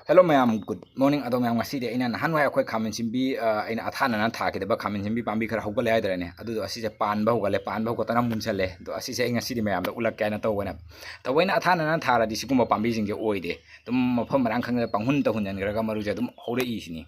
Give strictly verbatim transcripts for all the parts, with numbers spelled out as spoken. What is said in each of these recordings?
Hello ꯃꯌꯥꯝ, good morning꯫ ꯑꯗꯣ ꯃꯌꯥꯝ, ꯉꯁꯤꯗꯤ ꯑꯩꯅ ꯅꯍꯥꯟꯋꯥꯏ ꯑꯩꯈꯣꯏ ꯈꯥꯃꯦꯟ ꯁꯤꯟꯕꯤ, ꯑ, ꯑꯩꯅ ꯑꯊꯥꯅꯅ ꯊꯥꯈꯤꯗꯕ ꯈꯥꯃꯦꯟ ꯁꯤꯟꯕꯤ ꯄꯥꯝꯕꯤ ꯈꯔ ꯍꯧꯒꯠꯂꯦ ꯍꯥꯏꯗ꯭ꯔꯅꯦ, ꯑꯗꯨꯗꯣ ꯑꯁꯤꯁꯦ ꯄꯥꯟꯕ ꯍꯧꯒꯠꯂꯦ, ꯄꯥꯟꯕ ꯍꯧꯒꯠꯇꯅ ꯃꯨꯟꯁꯜꯂꯦ꯫ ꯑꯗꯣ ꯑꯁꯤꯁꯦ ꯑꯩ ꯉꯁꯤꯗꯤ ꯃꯌꯥꯝꯗ ꯎꯠꯂꯛꯀꯦ ꯍꯥꯏꯅ ꯇꯧꯕꯅꯦ꯫ ꯊꯑꯣꯏꯅ ꯑꯊꯥꯅꯅ ꯊꯥꯔꯗꯤ ꯁꯤꯒꯨꯝꯕ ꯄꯥꯝꯕꯤꯁꯤꯡꯁꯦ ꯑꯣꯏꯗꯦ, ꯑꯗꯨꯝ ꯃꯐꯝ ꯃꯔꯥꯡ ꯈꯪꯗꯅ ꯄꯪꯍꯨꯟꯇ ꯍꯨꯟꯖꯟꯈ꯭ꯔꯒ ꯃꯔꯨꯁꯦ ꯑꯗꯨꯝ ꯍꯧꯔꯛꯏꯁꯤꯅꯤ꯫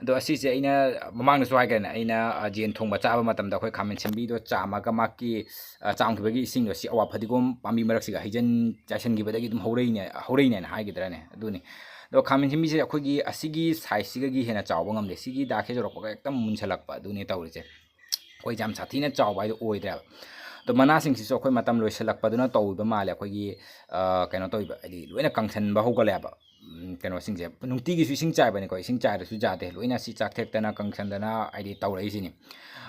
ꯑꯗꯣ ꯑꯁꯤꯁꯦ ꯑꯩꯅ ꯃꯃꯥꯡꯗꯁꯨ ꯍꯥꯏꯈ꯭ꯔꯦꯅꯦ, ꯑꯩꯅ, ꯑ, ꯌꯦꯟ ꯊꯣꯡꯕ ꯆꯥꯕ ꯃꯇꯝꯗ ꯑꯩꯈꯣꯏ ꯈꯥꯃꯦꯟ ꯁꯤꯟꯕꯤꯗꯣ ꯆꯥꯝꯃꯒ ꯃꯥꯒꯤ, ꯑ, ꯆꯥꯝꯈꯤꯕꯒꯤ ꯏꯁꯤꯡꯗꯣ ꯁꯤ ꯑꯋꯥ ꯐꯗꯤꯒꯣꯝ ꯄꯥꯝꯕꯤ ꯃꯔꯛꯁꯤꯒ ꯍꯩꯖꯤꯟ ꯆꯥꯏꯁꯤꯟꯈꯤꯕꯗꯒꯤ ꯑꯗꯨꯝ ꯍꯧꯔꯛꯏꯅꯦ, ꯍꯧꯔꯛꯏꯅꯦꯅ ꯍꯥꯏꯒꯗ꯭ꯔꯥꯅꯦ꯫ ꯑꯗꯨꯅꯤ꯫ ꯑꯗꯣ ꯈꯥꯃꯦꯟ ꯁꯤꯟꯕꯤꯁꯦ ꯑꯩꯈꯣꯏꯒꯤ ꯑꯁꯤꯒꯤ ꯁꯥꯏꯖꯁꯤꯒꯒꯤ ꯍꯦꯟꯅ ꯆꯥꯎꯕ ꯉꯝꯗꯦ꯫ ꯁꯤꯒꯤ ꯗꯥꯛꯁꯦ ꯌꯧꯔꯛꯄꯒ ꯍꯦꯛꯇ ꯃꯨꯟꯁꯜꯂꯛꯄ ꯑꯗꯨꯅꯤ ꯇꯧꯔꯤꯁꯦ꯫ ꯑꯩꯈꯣꯏꯁꯦ ꯌꯥꯝ ꯁꯥꯊꯤꯅ ꯆꯥꯎꯕ ꯍꯥꯏꯗꯣ ꯑꯣꯏꯗ꯭ꯔꯦꯕ꯫ ꯑꯗꯣ ꯃꯅꯥꯁꯤꯡꯁꯤꯁꯨ ꯑꯩꯈꯣꯏ ꯃꯇꯝ ꯂꯣꯏꯁꯤꯜꯂꯛꯄꯗꯨꯅ ꯇꯧꯕ ꯃꯥꯜꯂꯦ꯫ ꯑꯩꯈꯣꯏꯒꯤ, ꯑ, ꯀꯩꯅꯣ ꯇꯧꯕ, ꯍꯥꯏꯗꯤ ꯂꯣꯏꯅ ꯀꯪꯁꯟꯕ ꯍꯧꯒꯠꯂꯛꯑꯦꯕ꯫ ꯎꯝ, ꯀꯩꯅꯣꯁꯤꯡꯁꯦ ꯅꯨꯡꯇꯤꯒꯤꯁꯨ ꯏꯁꯤꯡ ꯆꯥꯏꯕꯅꯤꯀꯣ, ꯏꯁꯤꯡ ꯆꯥꯏꯔꯁꯨ ꯌꯥꯗꯦ, ꯂꯣꯏꯅ ꯁꯤ ꯆꯥꯛꯊꯦꯛꯇꯅ ꯀꯪꯁꯟꯗꯅ ꯍꯥꯏꯗꯤ ꯇꯧꯔꯛꯏꯁꯤꯅꯤ꯫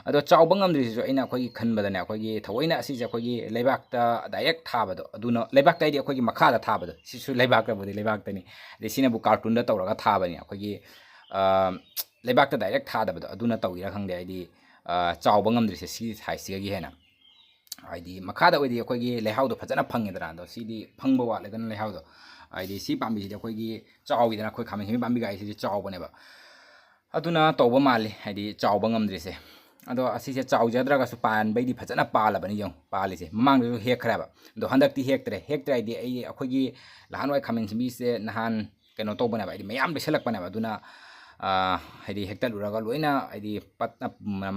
ꯑꯗꯣ ꯆꯥꯎꯕ ꯉꯝꯗ꯭ꯔꯤꯁꯤꯁꯨ ꯑꯩꯅ ꯑꯩꯈꯣꯏꯒꯤ ꯈꯟꯕꯗꯅꯦ, ꯑꯩꯈꯣꯏꯒꯤ ꯊꯑꯣꯏꯅ ꯑꯁꯤꯁꯦ ꯑꯩꯈꯣꯏꯒꯤ ꯂꯩꯕꯥꯛꯇ direct ꯊꯥꯕꯗꯣ, ꯑꯗꯨꯅ ꯂꯩꯕꯥꯛꯇ ꯍꯥꯏꯗꯤ ꯑꯩꯈꯣꯏꯒꯤ ꯃꯈꯥꯗ ꯊꯥꯕꯗꯣ, ꯁꯤꯁꯨ ꯂꯩꯕꯥꯛꯇꯕꯨꯗꯤ ꯂꯩꯕꯥꯛꯇꯅꯤ, ꯑꯗꯩ ꯁꯤꯅꯕꯨ ꯀꯥꯔꯇꯨꯟꯗ ꯇꯧꯔꯒ ꯊꯥꯕꯅꯤ꯫ ꯑꯩꯈꯣꯏꯒꯤ, ꯑ, ꯂꯩꯕꯥꯛꯇ direct ꯊꯥꯗꯕꯗꯣ ꯑꯗꯨꯅ ꯇꯧꯔꯤꯔꯥ ꯈꯪꯗꯦ, ꯍꯥꯏꯗꯤ, ꯑ, ꯆꯥꯎꯕ ꯉꯝꯗ꯭ꯔꯤꯁꯦ ꯁꯤ ꯁꯥꯏꯖꯁꯤꯒꯒꯤ ꯍꯦꯟꯅ꯫ ꯍꯥꯏꯗꯤ ꯃꯈꯥꯗ ꯑꯣꯏꯗꯤ ꯑꯩꯈꯣꯏꯒꯤ ꯂꯩꯍꯥꯎꯗꯣ ꯐꯖꯅ ꯐꯪꯉꯦꯗꯅ, ꯑꯗꯣ ꯁꯤꯗꯤ ꯐꯪꯕ ꯋꯥꯠꯂꯦꯗꯅ ꯂꯩꯍꯥꯎꯗꯣ꯫ ꯍꯥꯏꯗꯤ ꯁꯤ ꯄꯥꯝꯕꯤꯁꯤꯗꯤ ꯑꯩꯈꯣꯏꯒꯤ ꯆꯥꯎꯋꯤꯗꯅ, ꯑꯩꯈꯣꯏ ꯈꯥꯃꯦꯟ ꯁꯤꯟꯕꯤ ꯄꯥꯝꯕꯤ ꯀꯥꯏꯁꯤꯗꯤ ꯆꯥꯎꯕꯅꯦꯕ꯫ ꯑꯗꯨꯅ ꯇꯧꯕ ꯃꯥꯜꯂꯤ, ꯍꯥꯏꯗꯤ ꯆꯥꯎꯕ ꯉꯝꯗ꯭ꯔꯤꯁꯦ꯫ ꯑꯗꯣ ꯑꯁꯤꯁꯦ ꯆꯥꯎꯖꯗ꯭ꯔꯒꯁꯨ ꯄꯥꯟꯕꯩꯗꯤ ꯐꯖꯅ ꯄꯥꯜꯂꯕꯅꯤ, ꯌꯦꯡꯉꯨ ꯄꯥꯜꯂꯤꯁꯦ꯫ ꯃꯃꯥꯡꯗꯁꯨ ꯍꯦꯛꯈ꯭ꯔꯦꯕ, ꯑꯗꯣ ꯍꯟꯗꯛꯇꯤ ꯍꯦꯛꯇ꯭ꯔꯦ꯫ ꯍꯦꯛꯇ꯭ꯔꯦ ꯍꯥꯏꯗꯤ ꯑꯩ ꯑꯩꯈꯣꯏꯒꯤ ꯅꯍꯥꯟꯋꯥꯏ ꯈꯥꯃꯦꯟ ꯁꯤꯟꯕꯤꯁꯦ ꯅꯍꯥꯟ ꯀꯩꯅꯣ ꯇꯧꯕꯅꯦꯕ, ꯍꯥꯏꯗꯤ ꯃꯌꯥꯝ ꯂꯩꯁꯜꯂꯛꯄꯅꯦꯕ꯫ ꯑꯗꯨꯅ, ꯑ, ꯍꯥꯏꯗꯤ ꯍꯦꯛꯇꯠꯂꯨꯔꯒ ꯂꯣꯏꯅ ꯍꯥꯏꯗꯤ ꯄꯠꯅ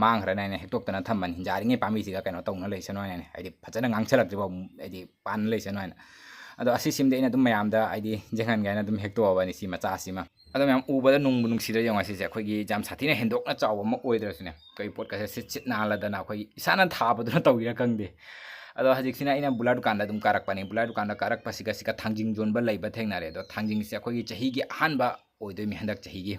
ꯃꯥꯡꯈ꯭ꯔꯅꯤ ꯍꯥꯏꯅ ꯍꯦꯛꯇꯣꯛꯇꯅ ꯊꯝꯕꯅꯤ꯫ ꯌꯥꯔꯤꯉꯩ ꯄꯥꯝꯕꯤꯁꯤꯒ ꯀꯩꯅꯣ ꯇꯧꯅ ꯂꯩꯁꯅꯨ ꯍꯥꯏꯅ, ꯍꯥꯏꯗꯤ ꯐꯖꯅ ꯉꯥꯡꯁꯜꯂꯛꯇ꯭ꯔꯤꯐꯥꯎ ꯍꯥꯏꯗꯤ ꯄꯥꯟꯅ ꯂꯩꯁꯅꯨ ꯍꯥꯏꯅ꯫ ꯑꯗꯣ ꯑꯁꯤꯁꯤꯃꯗꯤ ꯑꯩꯅ ꯑꯗꯨꯝ ꯃꯌꯥꯝꯗ ꯍꯥꯏꯗꯤ ꯌꯦꯡꯍꯟꯒꯦ ꯍꯥꯏꯅ ꯑꯗꯨꯝ ꯍꯦꯛꯇꯣꯛꯑꯕꯅꯤ, ꯁꯤ ꯃꯆꯥꯁꯤꯃ꯫ ꯑꯗꯣ ꯃꯌꯥꯝ ꯎꯕꯗ ꯅꯨꯡꯕꯨ ꯅꯨꯡꯁꯤꯗ꯭ꯔꯥ ꯌꯦꯡꯉꯣ꯫ ꯁꯤꯁꯦ ꯑꯩꯈꯣꯏꯒꯤ ꯌꯥꯝ ꯁꯥꯊꯤꯅ ꯍꯦꯟꯗꯣꯛꯅ ꯆꯥꯎꯕ ꯑꯃ ꯑꯣꯏꯗ꯭ꯔꯁꯨꯅꯦ, ꯑꯩꯈꯣꯏ ꯄꯣꯠꯀꯁꯦ ꯁꯤꯠ ꯁꯤꯠ ꯅꯥꯜꯂꯗꯅ ꯑꯩꯈꯣꯏ ꯏꯁꯥꯅ ꯊꯥꯕꯗꯨꯅ ꯇꯧꯔꯤꯔꯥ ꯈꯪꯗꯦ꯫ ꯑꯗꯣ ꯍꯧꯖꯤꯛꯁꯤꯅ ꯑꯩꯅ ꯕꯨꯂꯥ ꯗꯨꯀꯥꯟꯗ ꯑꯗꯨꯝ ꯀꯥꯔꯛꯄꯅꯦ꯫ ꯕꯨꯂꯥ ꯗꯨꯀꯥꯟꯗ ꯀꯥꯔꯛꯄꯁꯤꯒ ꯁꯤꯒ ꯊꯥꯡꯖꯤꯡ ꯌꯣꯟꯕ ꯂꯩꯕ ꯊꯦꯡꯅꯔꯦ꯫ ꯑꯗꯣ ꯊꯥꯡꯖꯤꯡꯁꯦ ꯑꯩꯈꯣꯏꯒꯤ ꯆꯍꯤꯒꯤ ꯑꯍꯥꯟꯕ ꯑꯣꯏꯗꯣꯏꯅꯤ ꯍꯟꯗꯛ ꯆꯍꯤꯒꯤ꯫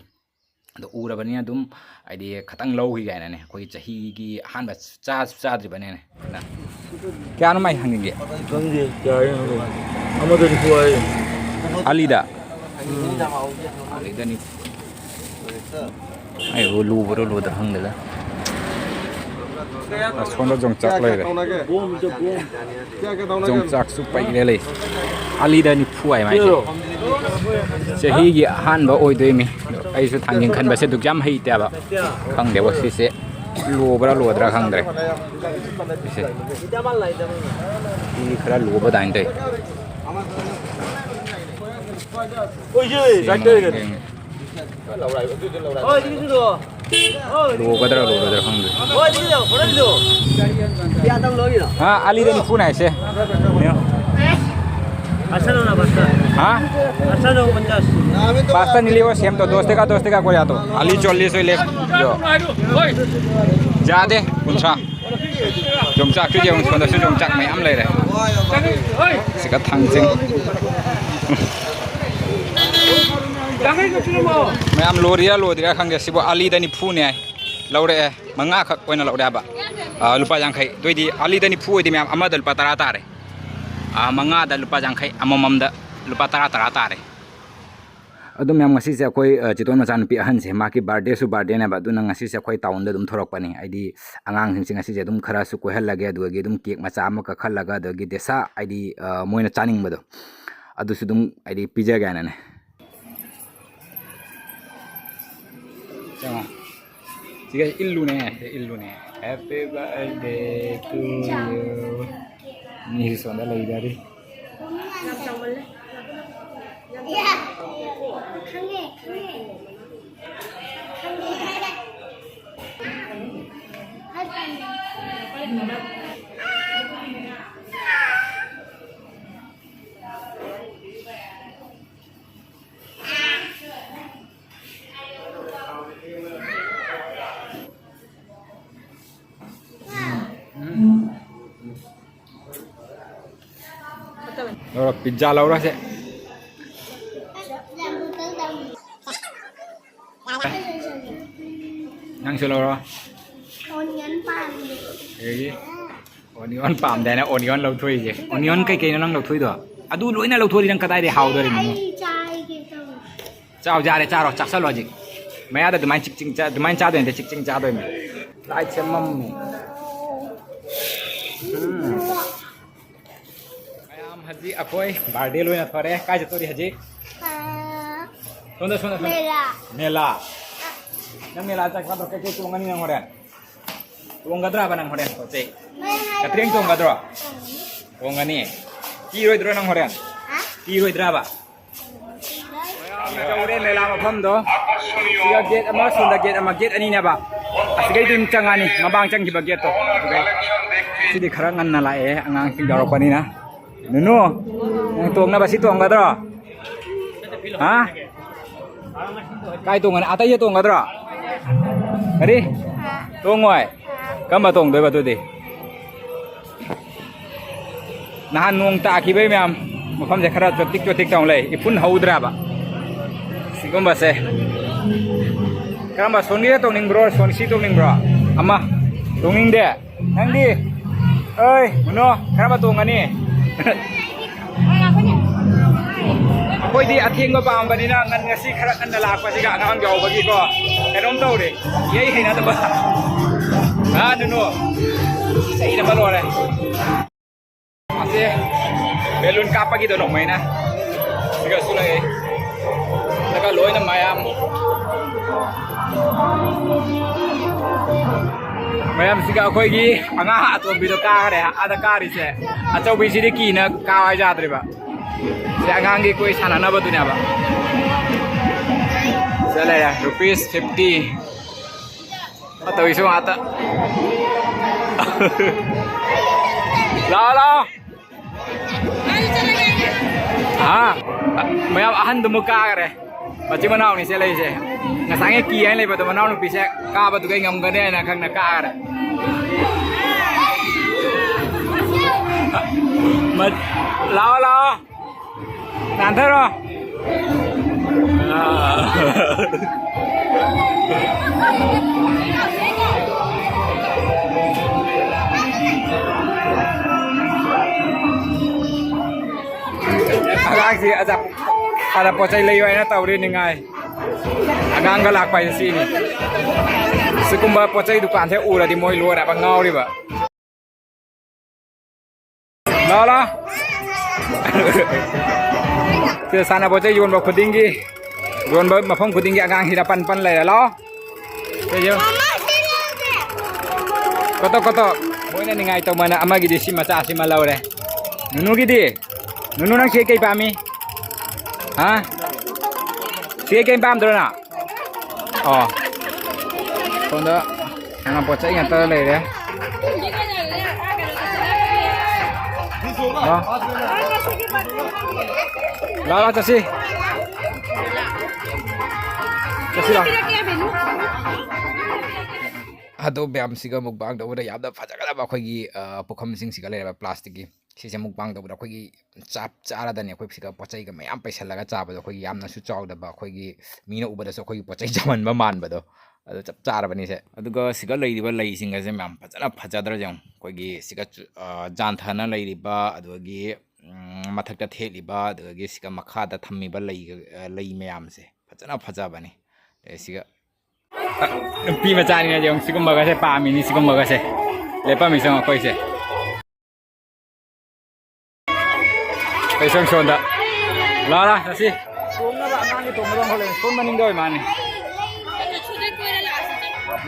ꯑꯗꯣ ꯎꯔꯕꯅꯤꯅ ꯑꯗꯨꯝ ꯍꯥꯏꯗꯤ ꯈꯇꯪ ꯂꯧꯈꯤ ꯀꯥꯏꯅꯅꯦ, ꯑꯩꯈꯣꯏꯒꯤ ꯆꯍꯤꯒꯤ ꯑꯍꯥꯟꯕ ꯆꯥꯁꯨ ꯆꯥꯗ꯭ꯔꯤꯕꯅꯤꯅ꯫ ꯀꯌꯥꯅꯣ ꯃꯥꯏ ꯍꯪꯅꯤꯡꯒꯦ? ꯈꯪꯗꯦ, ꯀꯌꯥ ꯍꯥꯏꯅꯣ ꯈꯪꯗꯦ꯫ ꯑꯃꯗ ꯅꯤꯐꯨ ꯍꯥꯏ꯫ ꯑꯂꯤꯗ? ꯑꯂꯤꯗ ꯅꯤꯐꯨ꯫ ꯑꯩꯕꯨ ꯂꯨꯕ꯭ꯔꯣ ꯂꯨꯗ꯭ꯔꯣ ꯈꯪꯗꯦꯗ꯫ ꯑꯁꯣꯝꯗ ꯌꯣꯡꯆꯥꯛ ꯂꯩꯔꯦ꯫ ꯌꯣꯡꯆꯥꯛꯁꯨ ꯄꯩꯔꯦ ꯂꯩ꯫ ꯑꯂꯤꯗ ꯅꯤꯐꯨ ꯍꯥꯏ ꯃꯥꯏꯁꯦ꯫ ꯆꯍꯤꯒꯤ ꯑꯍꯥꯟꯕ ꯑꯣꯏꯗꯣꯏꯅꯤ꯫ ꯑꯩꯁꯨ ꯊꯥꯡꯖꯤꯡ ꯈꯟꯕꯁꯦ ꯑꯗꯨꯛ ꯌꯥꯝ ꯍꯩꯇꯦꯕ꯫ ꯈꯪꯗꯦꯕ ꯁꯤꯁꯦ ꯂꯣꯕ꯭ꯔꯥ ꯂꯣꯗ꯭ꯔꯥ ꯈꯪꯗ꯭ꯔꯦ꯫ ꯁꯤꯁꯦ꯫ ꯁꯤ ꯈꯔ ꯂꯣꯕ ꯑꯗꯨꯃꯥꯏꯅ ꯇꯧꯋꯤ꯫ ꯂꯣꯒꯗ꯭ꯔꯥ ꯂꯣꯒꯗ꯭ꯔꯥ ꯈꯪꯗꯦ꯫ ꯍꯥ, ꯑꯂꯤꯗ ꯅꯤꯐꯨꯅꯦ ꯍꯥꯏꯁꯦ꯫ ꯍꯥ? ꯄꯥꯁꯇ ꯅꯤꯂꯤꯑꯣ ꯁꯦꯝꯗꯣ, ꯗꯣꯁ ꯇꯦꯀꯥ, ꯗꯣꯁ ꯇꯦꯀꯥ ꯀꯣ ꯌꯥꯗꯣ꯫ ꯑꯂꯤ ꯆꯣꯜꯂꯤꯁ ꯑꯣꯏ ꯂꯦ꯫ ꯌꯥꯗꯦ, ꯀꯨꯟꯊ꯭ꯔꯥ꯫ ꯌꯣꯡꯆꯥꯛꯁꯨ ꯌꯦꯡꯉꯨ, ꯁꯣꯝꯗꯁꯨ ꯌꯣꯡꯆꯥꯛ ꯃꯌꯥꯝ ꯂꯩꯔꯦ꯫ ꯁꯤꯒ ꯊꯥꯡꯖꯤꯡ꯫ ꯃꯌꯥꯝ ꯂꯣꯔꯤꯔꯥ ꯂꯣꯗ꯭ꯔꯤꯔꯥ ꯈꯪꯗꯦ꯫ ꯁꯤꯕꯨ ꯑꯂꯤꯗ ꯅꯤꯐꯨꯅꯦ ꯍꯥꯏ꯫ ꯂꯧꯔꯛꯑꯦ꯫ ꯃꯉꯥꯈꯛ ꯑꯣꯏꯅ ꯂꯧꯔꯛꯑꯦ ꯍꯥꯏꯕ꯫ ꯑꯥ, ꯂꯨꯄꯥ ꯌꯥꯡꯈꯩ꯫ ꯑꯗꯨꯑꯣꯏꯗꯤ ꯑꯂꯤꯗ ꯅꯤꯐꯨ ꯑꯣꯏꯗꯤ ꯃꯌꯥꯝ ꯑꯃꯗ ꯂꯨꯄꯥ ꯇꯔꯥ ꯇꯥꯔꯦ꯫ ꯑꯥ, ꯃꯉꯥꯗ ꯂꯨꯄꯥ ꯌꯥꯡꯈꯩ, ꯑꯃꯃꯝꯗ ꯂꯨꯄꯥ ꯇꯔꯥ ꯇꯔꯥ ꯇꯥꯔꯦ꯫ ꯑꯗꯨ ꯃꯌꯥꯝ ꯉꯁꯤꯁꯦ ꯑꯩꯈꯣꯏ, ꯑ, ꯆꯤꯇꯣꯟ ꯃꯆꯥꯅꯨꯄꯤ ꯑꯍꯟꯁꯦ, ꯃꯥꯒꯤ ꯕꯥꯔꯗꯦꯁꯨ ꯕꯥꯔꯗꯦꯅꯦꯕ꯫ ꯑꯗꯨꯅ ꯉꯁꯤꯁꯦ ꯑꯩꯈꯣꯏ ꯇꯥꯎꯟꯗ ꯑꯗꯨꯝ ꯊꯣꯔꯛꯄꯅꯤ꯫ ꯍꯥꯏꯗꯤ ꯑꯉꯥꯡꯁꯤꯡꯁꯦ ꯉꯁꯤꯁꯦ ꯑꯗꯨꯝ ꯈꯔꯁꯨ ꯀꯣꯏꯍꯜꯂꯒꯦ, ꯑꯗꯨꯗꯒꯤ ꯑꯗꯨꯝ ꯀꯦꯛ ꯃꯆꯥ ꯑꯃ ꯀꯛꯍꯜꯂꯒ, ꯑꯗꯒꯤ ꯗꯦꯁꯥ, ꯍꯥꯏꯗꯤ, ꯑ, ꯃꯣꯏꯅ ꯆꯥꯅꯤꯡꯕꯗꯣ ꯑꯗꯨꯁꯨ ꯑꯗꯨꯝ ꯍꯥꯏꯗꯤ ꯄꯤꯖꯒꯦ ꯍꯥꯏꯅꯅꯦ꯫ ꯆꯪꯉꯣ꯫ ꯁꯤꯒ ꯏꯜꯂꯨꯅꯦ, ꯁꯤꯒ ꯏꯜꯂꯨꯅꯦ꯫ Happy birthday to you. ꯃꯤꯁꯨ ꯁꯣꯝꯗ ꯂꯩꯗꯔꯤ꯫ ꯂꯧꯔꯣ, ꯄꯤꯖꯥ ꯂꯧꯔꯣꯁꯦ꯫ ꯅꯪꯁꯨ ꯂꯧꯔꯣ꯫ ꯑꯣꯅꯤꯌꯟ ꯄꯥꯝꯃꯤ꯫ ꯑꯗꯒꯤ ꯑꯣꯅꯤꯌꯟ ꯄꯥꯝꯗꯦ ꯍꯥꯏꯅ ꯑꯣꯅꯤꯌꯟ ꯂꯧꯊꯣꯛꯏꯁꯦ꯫ ꯑꯣꯅꯤꯌꯟ ꯀꯩꯀꯩꯅꯣ ꯅꯪ ꯂꯧꯊꯣꯛꯏꯗꯣ? ꯑꯗꯨ ꯂꯣꯏꯅ ꯂꯧꯊꯣꯛꯑꯗꯤ ꯅꯪ ꯀꯗꯥꯏꯗꯩ ꯍꯥꯎꯗꯣꯔꯤꯅꯣ? ꯑꯩ ꯆꯥꯏꯒꯦ ꯇꯧꯕ꯫ ꯆꯥꯎ, ꯌꯥꯔꯦ, ꯆꯥꯔꯣ, ꯆꯥꯁꯜꯂꯣ ꯍꯧꯖꯤꯛ꯫ ꯃꯌꯥꯗ ꯑꯗꯨꯃꯥꯏꯅ ꯆꯤꯛ ꯆꯤꯡ ꯆꯥ-, ꯑꯗꯨꯃꯥꯏꯅ ꯆꯥꯗꯣꯏ ꯅꯠꯇꯦ, ꯆꯤꯛ ꯆꯤꯡ ꯆꯥꯗꯣꯏꯅꯦ꯫ Light ꯁꯦ ꯃꯝꯃꯤ꯫ ꯎꯝ꯫ ꯃꯌꯥꯝ ꯍꯧꯖꯤꯛ ꯑꯩꯈꯣꯏ ꯕꯥꯔꯗꯦ ꯂꯣꯏꯅ ꯊꯣꯔꯦ꯫ ꯀꯥꯏ ꯆꯠꯇꯣꯔꯤ ꯍꯧꯖꯤꯛ? ꯁꯣꯝꯗ, ꯁꯣꯝꯗ, ꯁꯣꯝꯗ꯫ ꯃꯦꯂꯥ꯫ ꯃꯦꯂꯥ꯫ ꯅꯪ ꯃꯦꯂꯥ ꯆꯠꯄꯗꯣ ꯀꯩꯀꯩ ꯇꯣꯡꯉꯅꯤ ꯅꯪ ꯍꯣꯔꯦꯟ? ꯇꯣꯡꯒꯗ꯭ꯔꯕ ꯅꯪ ꯍꯣꯔꯦꯟ ꯄꯣꯠ ꯆꯩ? ꯀꯇ꯭ꯔꯦꯡ ꯇꯣꯡꯒꯗ꯭ꯔꯣ? ꯇꯣꯡꯒꯅꯤ꯫ ꯀꯤꯔꯣꯏꯗ꯭ꯔꯣ ꯅꯪ ꯍꯣꯔꯦꯟ? ꯍꯥ? ꯀꯤꯔꯣꯏꯗ꯭ꯔꯕ? ꯌꯧꯔꯦ ꯃꯦꯂꯥ ꯃꯐꯝꯗꯣ꯫ ꯁꯤꯒ ꯒꯦꯠ ꯑꯃ, ꯁꯣꯝꯗ ꯒꯦꯠ ꯑꯃ, ꯒꯦꯠ ꯑꯅꯤꯅꯦꯕ꯫ ꯑꯁꯤꯗꯩ ꯑꯗꯨꯝ ꯆꯪꯉꯅꯤ, ꯃꯃꯥꯡ ꯆꯪꯈꯤꯕ ꯒꯦꯠꯇꯣ꯫ ꯑꯗꯨꯗꯩ ꯁꯤꯗꯤ ꯈꯔ ꯉꯟꯅ ꯂꯥꯛꯑꯦ, ꯑꯉꯥꯡꯁꯤꯡ ꯌꯥꯎꯔꯛꯄꯅꯤꯅ꯫ ꯅꯨꯅꯨ, ꯅꯪ ꯇꯣꯡꯅꯕ ꯁꯤ ꯇꯣꯡꯒꯗ꯭ꯔꯣ? ꯍꯥ? ꯀꯥꯏ ꯇꯣꯡꯒꯅꯤ? ꯑꯇꯩꯗ ꯇꯣꯡꯒꯗ꯭ꯔꯣ? ꯀꯔꯤ? ꯇꯣꯡꯉꯣꯏ? ꯀꯔꯝꯕ ꯇꯣꯡꯗꯣꯏꯕ ꯑꯗꯨꯗꯤ? ꯅꯍꯥꯟ ꯅꯣꯡ ꯇꯥꯈꯤꯕꯩ ꯃꯌꯥꯝ, ꯃꯐꯝꯁꯦ ꯈꯔ ꯆꯣꯠꯇꯤꯛ ꯆꯣꯠꯇꯤꯛ ꯇꯧ ꯂꯩ, ꯏꯐꯨꯟ ꯍꯧꯗ꯭ꯔꯕ ꯁꯤꯒꯨꯝꯕꯁꯦ꯫ ꯀꯔꯝꯕ ꯁꯣꯟꯒꯤꯗ ꯇꯣꯡꯅꯤꯡꯕ꯭ꯔꯣ, ꯁꯣꯟꯁꯤ ꯇꯣꯡꯅꯤꯡꯕ꯭ꯔꯣ? ꯑꯃ ꯇꯣꯡꯅꯤꯡꯗꯦ꯫ ꯅꯪꯗꯤ? ꯑꯩ ꯃꯨꯅꯣ, ꯀꯔꯝꯕ ꯇꯣꯡꯒꯅꯤ? ꯑꯩꯈꯣꯏꯗꯤ ꯑꯊꯦꯡꯕ ꯄꯥꯝꯕꯅꯤꯅ ꯉꯟ-, ꯉꯁꯤ ꯈꯔ ꯉꯟꯅ ꯂꯥꯛꯄꯁꯤꯒ ꯑꯉꯥꯡ ꯌꯥꯎꯕꯒꯤꯀꯣ ꯀꯩꯅꯣꯝ ꯇꯧꯔꯦ꯫ ꯏꯍꯩ ꯍꯩꯅꯗꯕ꯫ ꯑꯥ, ꯅꯨꯅꯨ꯫ ꯆꯩꯅꯕ ꯂꯣꯏꯔꯦ꯫ ꯑꯁꯦ ꯕꯦꯂꯨꯟ ꯀꯥꯞꯄꯒꯤꯗꯣ ꯅꯣꯡꯃꯩꯅ꯫ ꯁꯤꯒꯁꯨ ꯂꯩ꯫ ꯑꯗꯨꯒ ꯂꯣꯏꯅ ꯃꯌꯥꯝ꯫ ꯃꯌꯥꯝꯁꯤꯒ ꯑꯩꯈꯣꯏꯒꯤ ꯑꯉꯥꯡ ꯑꯇꯣꯝꯕꯤꯗꯣ ꯀꯥꯈ꯭ꯔꯦ꯫ ꯑꯥꯗ ꯀꯥꯔꯤꯁꯦ꯫ ꯑꯆꯧꯕꯤꯁꯤꯗꯤ ꯀꯤꯅ ꯀꯥ ꯌꯥꯗ꯭ꯔꯤꯕ꯫ ꯁꯤ ꯑꯉꯥꯡꯒꯤ ꯀꯣꯏ ꯁꯥꯟꯅꯅꯕꯗꯨꯅꯦꯕ꯫ ꯁꯤꯗ ꯂꯩꯔꯦ, ꯔꯨꯄꯤꯁ ꯐꯤꯐꯇꯤ꯫ ꯇꯧꯔꯤꯁꯨ ꯉꯥꯛꯇ꯫ ꯂꯥꯛꯑꯣ, ꯂꯥꯛꯑꯣ꯫ ꯍꯥ? ꯃꯌꯥꯝ ꯑꯍꯟꯗꯨꯃ ꯀꯥꯈ꯭ꯔꯦ꯫ ꯃꯆꯤꯟ ꯃꯅꯥꯎꯅꯤ ꯆꯦꯜꯂꯛꯏꯁꯦ꯫ ꯉꯁꯥꯏꯒꯤ ꯀꯤ ꯍꯥꯏꯅ ꯂꯩꯕꯗꯣ ꯃꯅꯥꯎꯅꯨꯄꯤꯁꯦ ꯀꯥꯕꯗꯨꯒꯩ ꯉꯝꯒꯅꯤ ꯍꯥꯏꯅ ꯈꯪꯅ ꯀꯥꯈ꯭ꯔꯦ꯫ ꯃ-, ꯂꯥꯛꯑꯣ, ꯂꯥꯛꯑꯣ꯫ ꯅꯥꯟꯊꯔꯣ꯫ ꯑꯉꯥꯡꯁꯤ ꯑꯆꯥꯄꯣꯠ, ꯑꯆꯥꯄꯣꯠ ꯆꯩ ꯂꯩꯌꯨ ꯍꯥꯏꯅ ꯇꯧꯔꯤ ꯅꯤꯡꯉꯥꯏ꯫ ꯑꯉꯥꯡꯒ ꯂꯥꯛꯄ ꯍꯥꯏꯁꯦ ꯁꯤꯅꯤ꯫ ꯁꯤꯒꯨꯝꯕ ꯄꯣꯠ ꯆꯩ ꯗꯨꯀꯥꯟꯁꯦ ꯎꯔꯗꯤ ꯃꯣꯏ ꯂꯣꯏꯔꯕ ꯉꯥꯎꯔꯤꯕ꯫ ꯂꯥꯛꯑꯣ, ꯂꯥꯛꯑꯣ꯫ ꯁꯤꯗ ꯁꯥꯟꯅꯄꯣꯠ ꯆꯩ ꯌꯣꯟꯕ ꯈꯨꯗꯤꯡꯒꯤ, ꯌꯣꯟꯕ ꯃꯐꯝ ꯈꯨꯗꯤꯡꯒꯤ ꯑꯉꯥꯡꯁꯤꯗ ꯄꯟ ꯄꯟ ꯂꯩꯔꯦ꯫ ꯂꯥꯛꯑꯣ꯫ ꯁꯤꯁꯨ꯫ ꯀꯣꯇꯣꯛ, ꯀꯣꯇꯣꯛ꯫ ꯃꯣꯏꯅ ꯅꯤꯡꯉꯥꯏ ꯇꯧꯃꯟꯅ ꯑꯃꯒꯤꯗꯤ ꯁꯤ ꯃꯆꯥꯁꯤꯃ ꯂꯧꯔꯦ꯫ ꯅꯨꯅꯨꯒꯤꯗꯤ? ꯅꯨꯅꯨ, ꯅꯪ ꯁꯤ ꯀꯩ ꯄꯥꯝꯃꯤ? ꯍꯥ? ꯁꯤ ꯀꯩ ꯄꯥꯝꯗ꯭ꯔꯣ ꯅꯪ? ꯑꯣ꯫ ꯁꯣꯝꯗ ꯁꯥꯟꯅꯄꯣꯠ ꯆꯩ ꯉꯥꯛꯇ ꯂꯩꯔꯦ꯫ ꯂꯥ꯫ ꯂꯥ, ꯂꯥ, ꯆꯠꯁꯤ꯫ ꯆꯠꯁꯤ, ꯂꯥ꯫ ꯑꯗꯣ ꯃꯌꯥꯝꯁꯤꯒ ꯃꯨꯛꯕꯥꯡ ꯇꯧꯕꯗ ꯌꯥꯝꯅ ꯐꯖꯒꯗꯕ ꯑꯩꯈꯣꯏꯒꯤ, ꯑ, ꯄꯨꯈꯝꯁꯤꯡꯁꯤꯒ ꯂꯩꯔꯕ ꯄ꯭ꯂꯥꯁꯇꯤꯛꯀꯤ꯫ ꯁꯤꯁꯦ ꯃꯨꯛꯕꯥꯡ ꯇꯧꯕꯗ ꯑꯩꯈꯣꯏꯒꯤ ꯆꯞ ꯆꯥꯔꯗꯅꯤ꯫ ꯑꯩꯈꯣꯏ ꯁꯤꯒ ꯄꯣꯠ ꯆꯩꯒ ꯃꯌꯥꯝ ꯄꯩꯁꯜꯂꯒ ꯆꯥꯕꯗꯣ, ꯑꯩꯈꯣꯏꯒꯤ ꯌꯥꯝꯅꯁꯨ ꯆꯥꯎꯗꯕ, ꯑꯩꯈꯣꯏꯒꯤ ꯃꯤꯅ ꯎꯕꯗꯁꯨ ꯑꯩꯈꯣꯏꯒꯤ ꯄꯣꯠ ꯆꯩ ꯆꯥꯎꯍꯟꯕ ꯃꯥꯟꯕꯗꯣ, ꯑꯗꯨ ꯆꯞ ꯆꯥꯔꯕꯅꯤ ꯁꯦ꯫ ꯑꯗꯨꯒ ꯁꯤꯒ ꯂꯩꯔꯤꯕ ꯂꯩꯁꯤꯡ ꯑꯁꯦ ꯃꯌꯥꯝ ꯐꯖꯅ ꯐꯖꯗ꯭ꯔꯥ ꯌꯦꯡꯉꯨ꯫ ꯑꯩꯈꯣꯏꯒꯤ ꯁꯤꯒ ꯆꯨ-, ꯑ, ꯖꯥꯟꯊꯅ ꯂꯩꯔꯤꯕ, ꯑꯗꯨꯗꯒꯤ, ꯎꯝ, ꯃꯊꯛꯇ ꯊꯦꯠꯂꯤꯕ, ꯑꯗꯨꯗꯒꯤ ꯁꯤꯒ ꯃꯈꯥꯗ ꯊꯝꯃꯤꯕ ꯂꯩ, ꯑ, ꯂꯩ ꯃꯌꯥꯝꯁꯦ ꯐꯖꯅ ꯐꯖꯕꯅꯤ꯫ ꯑꯗꯩ ꯁꯤꯒ ꯅꯨꯄꯤ ꯃꯆꯥꯅꯤꯅ ꯌꯦꯡꯉꯨ, ꯁꯤꯒꯨꯝꯕꯒꯁꯦ ꯄꯥꯝꯃꯤꯅꯤ, ꯁꯤꯒꯨꯝꯕꯒꯁꯦ꯫ ꯂꯦꯞꯄꯝꯃꯤꯁꯦ ꯌꯦꯡꯉꯨ ꯑꯩꯈꯣꯏꯁꯦ꯫ ꯑꯩ ꯁꯣꯝ ꯁꯣꯝꯗ꯫ ꯂꯥ, ꯂꯥ, ꯆꯠꯁꯤ꯫ ꯇꯣꯡꯅꯕ ꯑꯉꯥꯡꯒꯤ ꯇꯣꯡꯅꯕ ꯑꯃꯈꯛ ꯂꯩ꯫ ꯁꯣꯝ ꯃꯅꯤꯡꯗ ꯑꯣꯏ ꯃꯥꯅꯤ꯫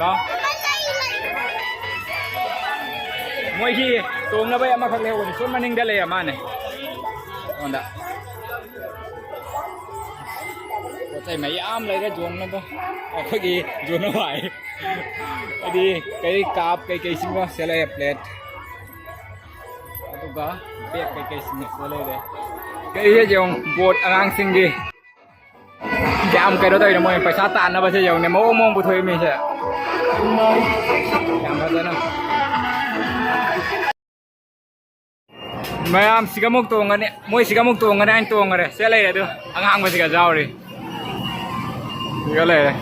ꯂꯥ꯫ ꯃꯣꯏꯒꯤ ꯇꯣꯡꯅꯕ ꯑꯃꯈꯛ ꯂꯩꯍꯧꯕꯅꯤ꯫ ꯁꯣꯝ ꯃꯅꯤꯡꯗ ꯂꯩꯔ ꯃꯥꯅꯦ꯫ ꯁꯣꯝꯗ꯫ ꯄꯣꯠ ꯆꯩ ꯃꯌꯥꯝ ꯂꯩꯔꯦ ꯌꯣꯟꯅꯕ꯫ ꯑꯩꯈꯣꯏꯒꯤ ꯌꯣꯟꯅꯕ ꯍꯥꯏ꯫ ꯍꯥꯏꯗꯤ ꯀꯔꯤ ꯀꯥꯞ ꯀꯩꯀꯩꯁꯤꯡꯗꯣ ꯁꯦꯠꯂꯛꯑꯦ, ꯄ꯭ꯂꯦꯠ꯫ ꯑꯗꯨꯒ ꯕꯦꯛ ꯀꯩꯀꯩꯁꯤꯡꯗꯣ ꯁꯤꯗ ꯂꯩꯔꯦ꯫ ꯀꯩꯁꯦ ꯌꯦꯡꯉꯨ, ꯕꯣꯠ ꯑꯉꯥꯡꯁꯤꯡꯒꯤ꯫ ꯌꯥꯝ ꯀꯩꯅꯣ ꯇꯧꯔꯤꯅꯦ, ꯃꯣꯏ ꯄꯩꯁꯥ ꯇꯥꯟꯅꯕꯁꯦ ꯌꯦꯡꯉꯨꯅꯦ, ꯃꯑꯣꯡ ꯃꯑꯣꯡ ꯄꯨꯊꯣꯛꯏ ꯃꯤꯁꯦ꯫ ꯌꯥꯝ ꯐꯖꯅ꯫ ꯃꯌꯥꯝ ꯁꯤꯒ ꯑꯃꯨꯛ ꯇꯣꯡꯒꯅꯤ, ꯃꯣꯏ ꯁꯤꯒ ꯑꯃꯨꯛ ꯇꯣꯡꯒꯅꯤ ꯍꯥꯏꯅ ꯇꯣꯡꯈꯔꯦ꯫ ꯁꯦ ꯂꯩꯔꯦ ꯑꯗꯨ ꯑꯉꯥꯡꯕꯁꯤꯒ ꯌꯥꯎꯔꯤ꯫ ꯁꯤꯒ ꯂꯩꯔꯦ꯫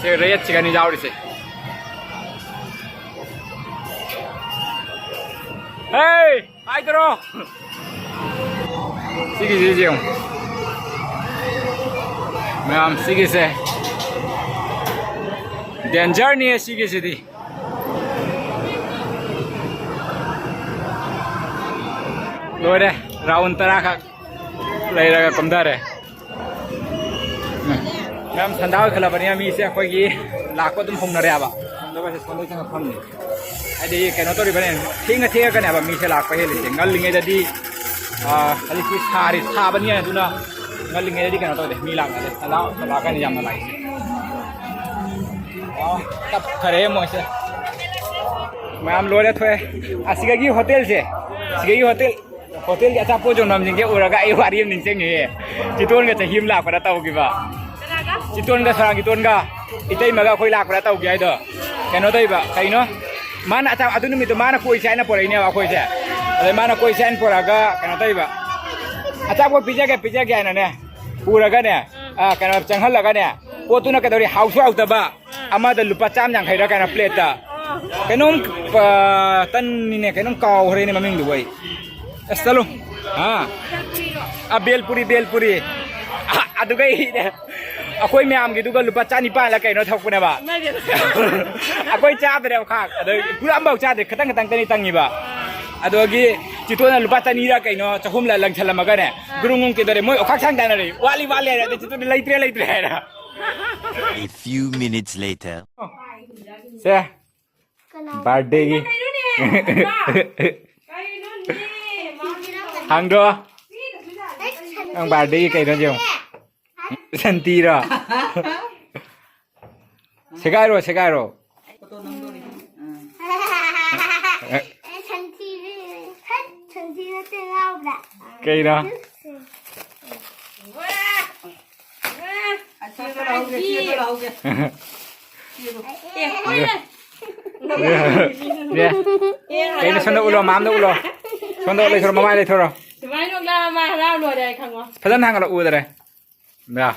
ꯁꯤ ꯔꯦꯠꯁꯤꯒꯅꯤ ꯌꯥꯎꯔꯤꯁꯦ꯫ ꯍꯦ! ꯍꯥꯏꯗꯔꯣ? ꯁꯤꯒꯤꯁꯤ ꯌꯦꯡꯉꯨ꯫ ꯃꯌꯥꯝ ꯁꯤꯒꯤꯁꯦ꯫ ꯗꯦꯟꯖꯔꯅꯤ ꯁꯤꯒꯤꯁꯤꯗꯤ꯫ ꯂꯣꯏꯔꯦ꯫ ꯔꯥꯎꯟ ꯇꯔꯥ ꯈꯛ ꯂꯩꯔꯒ ꯀꯨꯝꯊꯔꯦ꯫ ꯃꯌꯥꯝ ꯁꯟꯗꯥ ꯑꯣꯏꯈꯠꯂꯕꯅꯤꯅ ꯃꯤꯁꯦ ꯑꯩꯈꯣꯏꯒꯤ ꯂꯥꯛꯄ ꯑꯗꯨꯝ ꯍꯧꯅꯔꯦꯕ꯫ ꯁꯣꯝꯗꯒꯁꯦ, ꯁꯣꯝꯗꯒꯤ ꯆꯪꯉꯛꯐꯝꯅꯤ꯫ ꯍꯥꯏꯗꯤ ꯀꯩꯅꯣ ꯇꯧꯔꯤꯕꯅꯦ, ꯊꯦꯡꯉ ꯊꯦꯡꯉꯒꯅꯦꯕ ꯃꯤꯁꯦ ꯂꯥꯛꯄ ꯍꯦꯜꯂꯤꯁꯦ꯫ ꯉꯜꯂꯤꯉꯩꯗꯗꯤ, ꯑ, ꯍꯧꯖꯤꯛꯇꯤ ꯁꯥꯔꯤ, ꯁꯥꯕꯅꯤꯅ, ꯑꯗꯨꯅ ꯉꯜꯂꯤꯉꯩꯗꯗꯤ ꯀꯩꯅꯣ ꯇꯧꯗꯦ, ꯃꯤ ꯂꯥꯛꯅꯗꯦ꯫ ꯁꯟꯗꯥ ꯂꯥꯛꯀꯅꯤ ꯌꯥꯝꯅ ꯂꯥꯛꯏꯁꯦ꯫ ꯑ, ꯇꯞꯈꯔꯦ ꯃꯣꯏꯁꯦ꯫ ꯃꯌꯥꯝ ꯂꯣꯏꯔꯦ, ꯊꯣꯛꯑꯦ꯫ ꯑꯁꯤꯗꯒꯤ ꯍꯣꯇꯦꯜꯁꯦ, ꯁꯤꯗꯒꯤ ꯍꯣꯇꯦꯜ ꯍꯣꯇꯦꯜꯒꯤ ꯑꯆꯥꯄꯣꯠ ꯌꯣꯟꯐꯝꯁꯤꯡꯁꯦ ꯎꯔꯒ ꯑꯩ ꯋꯥꯔꯤ ꯑꯃ ꯅꯤꯡꯁꯤꯡꯉꯤꯑꯦ꯫ ꯆꯤꯇꯣꯟꯒ ꯆꯍꯤ ꯑꯃ ꯂꯥꯛꯄꯗ ꯇꯧꯈꯤꯕ꯫ ꯀꯅꯥꯒ? ꯆꯤꯇꯣꯟꯒ ꯁꯣꯔꯥꯡ ꯆꯤꯇꯣꯟꯒ ꯏꯇꯩꯃꯒ ꯑꯩꯈꯣꯏ ꯂꯥꯛꯄꯗ ꯇꯧꯈꯤ ꯍꯥꯏꯗꯣ꯫ ꯀꯩꯅꯣ ꯇꯧꯔꯤꯕ, ꯀꯩꯅꯣ? ꯃꯥꯅ ꯑꯆꯥ-, ꯑꯗꯨ ꯅꯨꯃꯤꯠꯇꯣ ꯃꯥꯅ ꯀꯣꯏꯁꯦ ꯍꯥꯏꯅ ꯄꯨꯔꯛꯏꯅꯦꯕ ꯑꯩꯈꯣꯏꯁꯦ꯫ ꯑꯗꯩ ꯃꯥꯅ ꯀꯣꯏꯁꯦ ꯍꯥꯏꯅ ꯄꯨꯔꯛꯑꯒ ꯀꯩꯅꯣ ꯇꯧꯔꯤꯕ, ꯑꯆꯥꯄꯣꯠ ꯄꯤꯖꯒꯦ, ꯄꯤꯖꯒꯦ ꯍꯥꯏꯅꯅꯦ ꯄꯨꯔꯒꯅꯦ, ꯑ, ꯀꯩꯅꯣ ꯆꯪꯍꯜꯂꯒꯅꯦ, ꯄꯣꯠꯇꯨꯅ ꯀꯩꯗꯧꯔꯤ? ꯍꯥꯎꯁꯨ ꯍꯥꯎꯇꯕ, ꯑꯃꯗ ꯂꯨꯄꯥ ꯆꯥꯝ ꯌꯥꯡꯈꯩꯔ ꯀꯩꯅꯣ ꯄ꯭ꯂꯦꯠꯇ꯫ ꯀꯩꯅꯣꯝ, ꯑ, ꯇꯟꯅꯤꯅꯦ, ꯀꯩꯅꯣꯝ ꯀꯥꯎꯈ꯭ꯔꯦꯅꯦ ꯃꯃꯤꯡꯗꯨꯕꯨ ꯑꯩ꯫ ꯑꯁ, ꯆꯠꯂꯣ꯫ ꯑꯥ꯫ ꯑ, ꯕꯦꯜꯄꯨꯔꯤ, ꯕꯦꯜꯄꯨꯔꯤ꯫ ꯑ, ꯑꯗꯨꯒ ꯑꯩꯅꯦ, ꯑꯩꯈꯣꯏ ꯃꯌꯥꯝꯒꯤꯗꯨꯒ ꯂꯨꯄꯥ ꯆꯅꯤꯄꯥꯟꯂ ꯀꯩꯅꯣ ꯊꯛꯄꯅꯦꯕ꯫ ꯏꯃꯥꯏ ꯄꯦꯝꯃ꯫ ꯑꯩꯈꯣꯏ ꯆꯥꯗ꯭ꯔꯦꯕ ꯈꯥꯛ꯫ ꯑꯗꯩ ꯄꯨꯔꯥ ꯑꯃꯐꯥꯎ ꯆꯥꯗ꯭ꯔꯦ, ꯈꯤꯇꯪ ꯈꯤꯇꯪꯇꯅꯤ ꯇꯪꯉꯤꯕ꯫ ꯑꯗꯨꯒꯤ ꯆꯤꯇꯣꯟꯅ ꯂꯨꯄꯥ ꯆꯅꯤꯔ ꯀꯩꯅꯣ ꯆꯍꯨꯝꯂ ꯂꯪꯁꯜꯂꯝꯃꯒꯅꯦ, ꯒꯨꯔꯨꯡ ꯒꯨꯔꯨꯡ ꯀꯩꯗꯧꯔꯦ, ꯃꯣꯏ ꯑꯣꯛꯈꯥꯛ ꯁꯥꯡ ꯇꯥꯅꯔꯦ, "ꯋꯥꯠꯂꯤ, ꯋꯥꯠꯂꯤ" ꯍꯥꯏꯔꯦ, ꯑꯗꯩ ꯆꯤꯇꯣꯟꯅ, "ꯂꯩꯇ꯭ꯔꯦ, ꯂꯩꯇ꯭ꯔꯦ" ꯍꯥꯏꯔꯦ꯫ A few minutes later. ꯁꯦ, ꯀꯅꯥ? ꯕꯥꯔꯗꯦꯒꯤ꯫ ꯀꯩꯅꯣꯅꯦ? ꯀꯩꯅꯣꯅꯦ? ꯍꯥꯡꯗꯣ꯫ ꯅꯪ ꯕꯥꯔꯗꯦꯒꯤ ꯀꯩꯅꯣ ꯌꯦꯡꯉꯣ꯫ ꯁꯟꯇꯤꯔꯣ? ꯁꯦꯒꯥꯏꯔꯣ, ꯁꯦꯒꯥꯏꯔꯣ꯫ ꯑꯦ, ꯁꯟꯊꯤꯔꯦ꯫ ꯁꯟꯊꯤ ꯅꯠꯇꯦ, ꯉꯥꯎꯕ꯭ꯔꯥ? ꯀꯩꯅꯣ? ꯑꯆꯦꯗꯣ ꯂꯧꯍꯧꯒꯦ, ꯑꯆꯦꯗꯣ ꯂꯧꯍꯧꯒꯦ꯫ ꯑꯦ, ꯀꯩꯅꯣ, ꯁꯣꯝꯗ ꯎꯠꯂꯣ, ꯃꯥꯝꯗ ꯎꯠꯂꯣ꯫ ꯁꯣꯝꯗ ꯂꯩꯊꯣꯔꯣ, ꯃꯃꯥꯏ ꯂꯩꯊꯣꯔꯣ꯫ ꯁꯨꯃꯥꯏꯅ ꯅꯣꯛꯅ ꯃꯥ ꯍꯔꯥꯎ ꯂꯣꯏꯔꯦ, ꯑꯩ ꯈꯪꯉꯣ꯫ ꯐꯖꯅ ꯍꯥꯡꯒꯠꯂꯣ, ꯎꯗꯔꯦ꯫ ꯌꯥ꯫